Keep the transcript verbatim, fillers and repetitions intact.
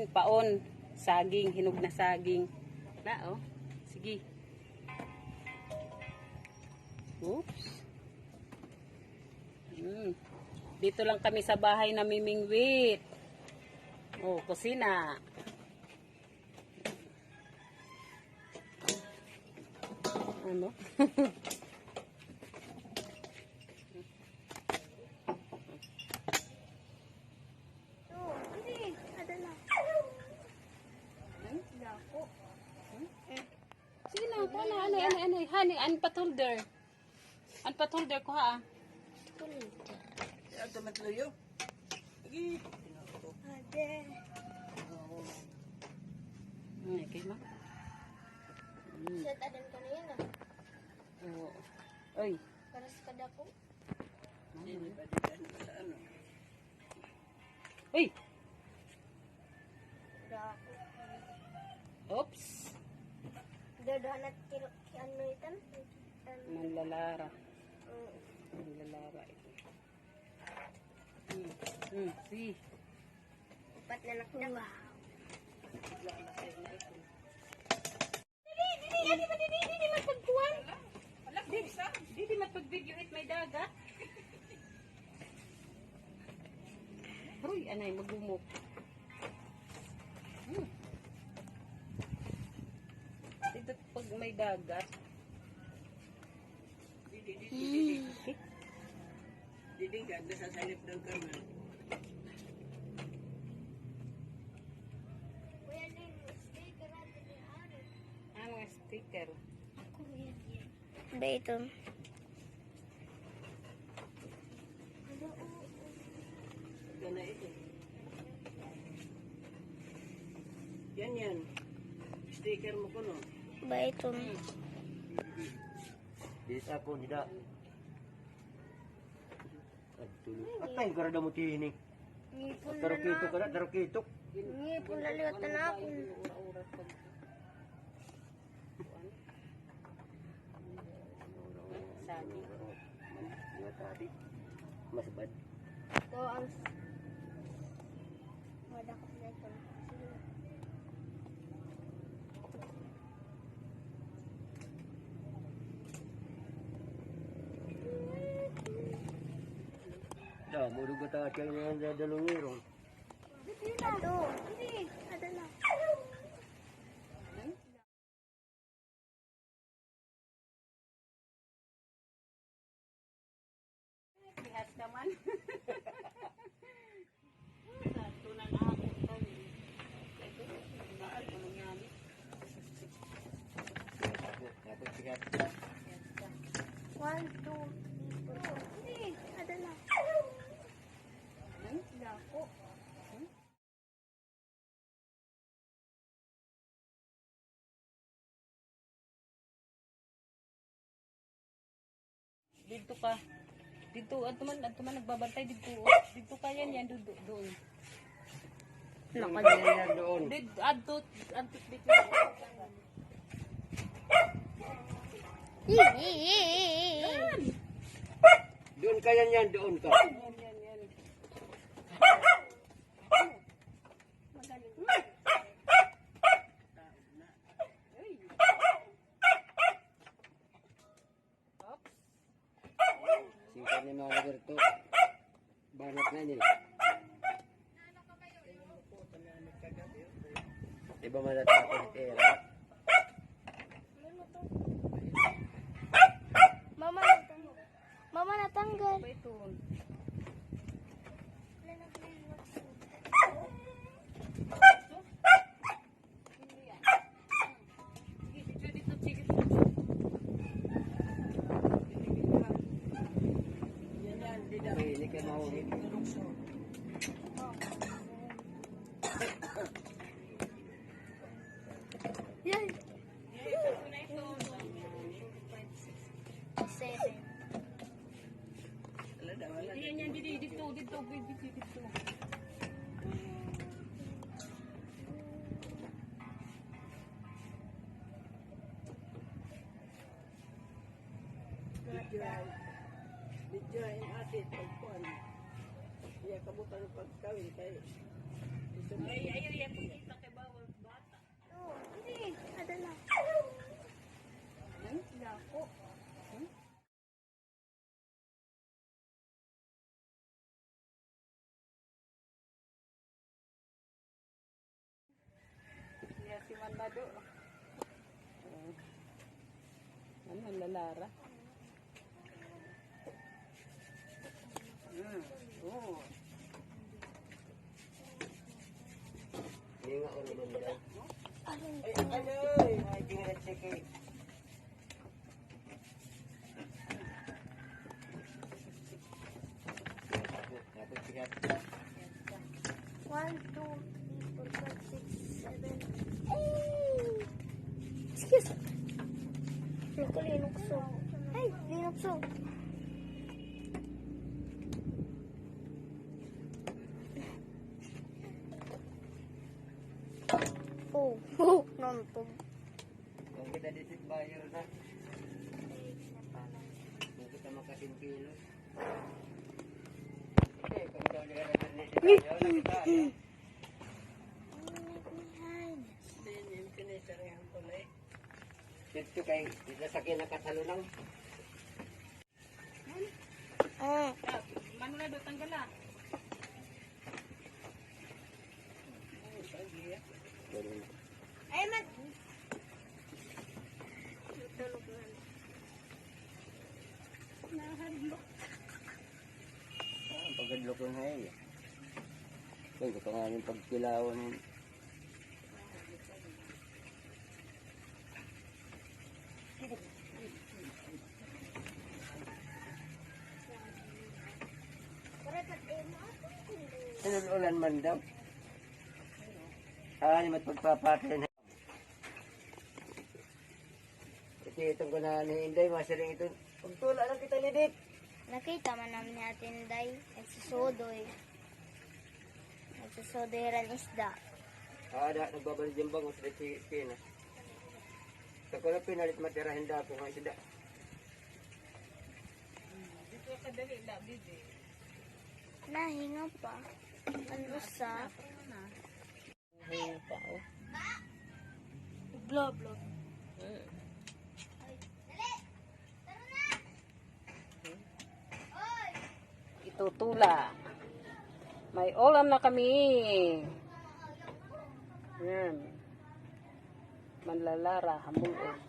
Paon, saging, hinog na saging. Na, oh. Sige. Oops. Hmm. Dito lang kami sa bahay namimingwit. Oh, kusina. Ano? Oh, hindi. Ada na. Hmm? Dako. Hmm? Eh. Sige na, kuha na. Ano, ano, ano? Honey, an pot holder. An pot holder, kuha, ah. Ato matluyo. Lagi. Ade. Ay, kay ma. Mm. Sa tanan ka na yan, ah. Oo. Ay. Para sa kadako. Dili ba di ka ano sa ano? Uy! Oops! Dadahan at kil-, ki-, ano itan? Manlalara. Oo. Manlalara ito. Hmm, hmm, see? Upat na lang. Wow. Dili, dili, dili, dili, dili, magpagkuhan. Dili, dili, magpag-video it may dagat. Uy, anay, magumok. Hmm. Dito pag may dagat. Didi, didi, didi. Hmm. Didi, ganda sa salip ng kamay. Ano ang sticker? Ba ito? Gana ito. Yan, yan. Sticker mo kuno. Ba ito? Hmm. Di sa ako, di da. Ay, tulo. Atay, karada mo tini. Ngipon na. Tarukitok ka na, tarukitok. Ngipon na liwat na ako. Sabi. Liwat, sabi. Mas bad. Ito ang s-, madakot na ito. Da, murag ata kay nga dadalong irong. Ito. Hindi. Ada na. Bihas ka man. Sa tunan ako kami. Ito, ano nga ni? Dapat bihas ka. One, two, three, four. Hindi, ada na. Hmm? Dako. Hmm? Didto ka. Didto, adto man, adto man nagbabantay didto, oh. Didto ka yan, yan, do-, do-, doon. Yan, yan, yan, doon. Did-, adto, adto, didto. Yan. Doon ka yan, yan, doon ka. Yan, yan, yan. Magaling. Oops. Singkar ni Mama Gerto. Banat na ini. Di ba malatapos, eh? Mama, Mama, natanggal. Ito. Yan. Seven. Yan, yan, didi, didto, didto, didto, didto. Video, video in ate, pagkuan. Iya, kabutan ng pagkawin kay Ay, ayaw yan pakita kay bawal bata. Oh, hindi. Ada na. Hmm? Dako. Hmm? Iya, si Mandado. Oh. Ano, lalara? Mm. Oh. Hindi nga, ano naman daw? Ay, ano? Ay, hindi nga, sige. One, two, three, four, five, six, seven, eight. Excuse me. Linukso. Ay, linukso. Oh, oh, nantog. Kung kita di sit buyer na. Kung kita makasin kilos. Hindi, kung daw nila na sit buyer na kita, eh. Dito kay, dito sa kinakatalunang. Ah. Mano na do, tanggal na. Ay, mag- Nahadlok. Ah, paghadlok ng hay. Ay, gusto nga yung pagkilawan. Sinul-ulan man daw. Ah, ni mat pagpapatay na. Ito, itong ko na ni Inday, masiring ito. Pagtula lang kita, Lidit. Nakita man namin ni Ate Inday. Nagsusudoy. Nagsusudoy ran isda. Ah, da, nagbabalik yung bangus, dito si Spina. Sa ko na pinalit matirahin da ako ng isda. Dito ka dali, la, bibi. Nahinga pa. Ano sa? Hinga pa, oh. Blah, blah. Mm. Itutula. May ulam na kami. Yan. Manlalara, hamulog.